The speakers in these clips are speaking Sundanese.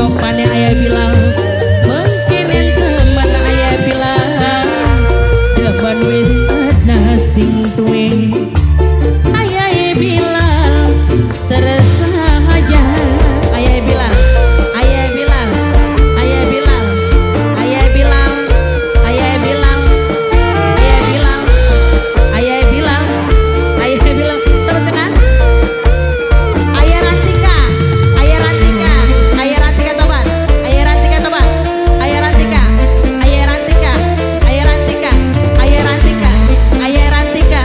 Topan ayah Bilal. Mungkin teman ayah Bilal, demen wis ana sing duwe. Ayah Bilal terus saja. Ayah Bilal, ayah Bilal, ayah Bilal, ayah Bilal, ayah Bilal, ayah Bilal, ayah Bilal, ayah Bilal. Terus kan? Ayah Rantika, ayah Rantika, ayah Rantika tobat, ayah Rantika tobat, ayah Rantika, ayah Rantika, ayah Rantika, ayah Rantika, ayah Rantika,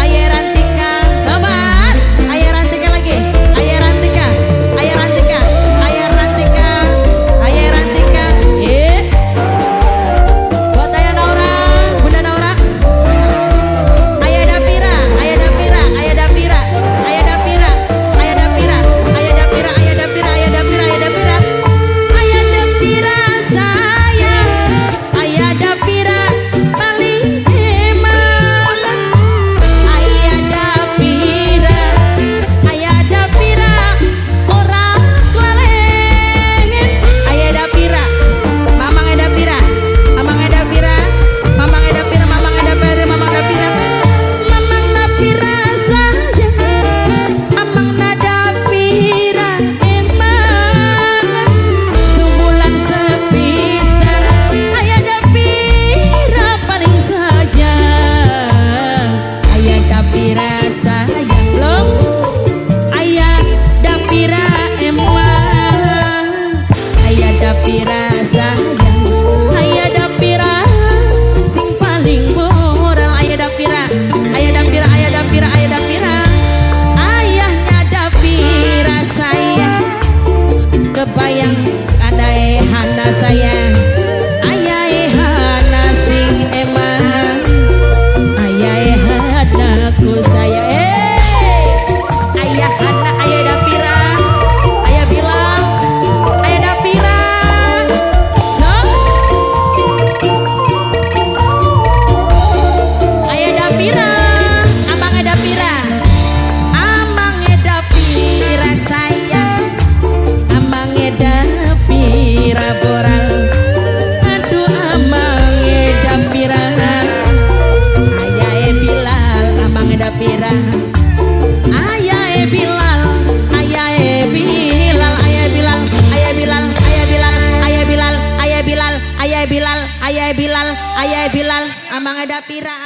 ayah Rantika, tobat, ayah Rantika lagi, ayah Rantika, ayah Rantika, ayah Rantika, ayah Rantika, eh, buat ayah Naura, Bunda Naura, ayah Dapira, ayah Dapira, ayah Dapira, ayah Dapira, ayah Dapira, ayah Dapira, ayah Dapira, ayah Dapira, ayah Dapira, ayah Dapira sayang, ayah Dapira paling hemat, ayah Dapira, ayah Dapira ora kelalen, ayah Dapira, Mamang Dapira, Mamang Dapira, Mamang Dapira, Mamang Dapira, Mamang Dapira, Mamang Dapira sayang, Amang Dapira emang sebulan sepisan, ayah Dapira paling sayang, ayah Dapira sayang belum, ayah Dapira emang, ayah Dapira sayang, ayah Dapira sing paling moral, ayah Dapira, ayah Dapira, ayah Dapira, ayah Dapira, ayahnya Dapira sayang, kebayang adai hana sayang, ayah hana sing emang, ayah hana ku sayang, eh, ayah hana, ayah Dapira, ayah Bilal, ayah Dapira, sos, ayah Dapira, abang Dapira, amang Dapira sayang, amang Dapira borang, aduh amang Dapira, ayah Bilal, amang Dapira, ayah Bilal, ayah Bilal, ayah Bilal, ayah Bilal, ayah Bilal, ayah Bilal, ayah Bilal, ayah Bilal, ayah Bilal, ayah Bilal, amang Dapira.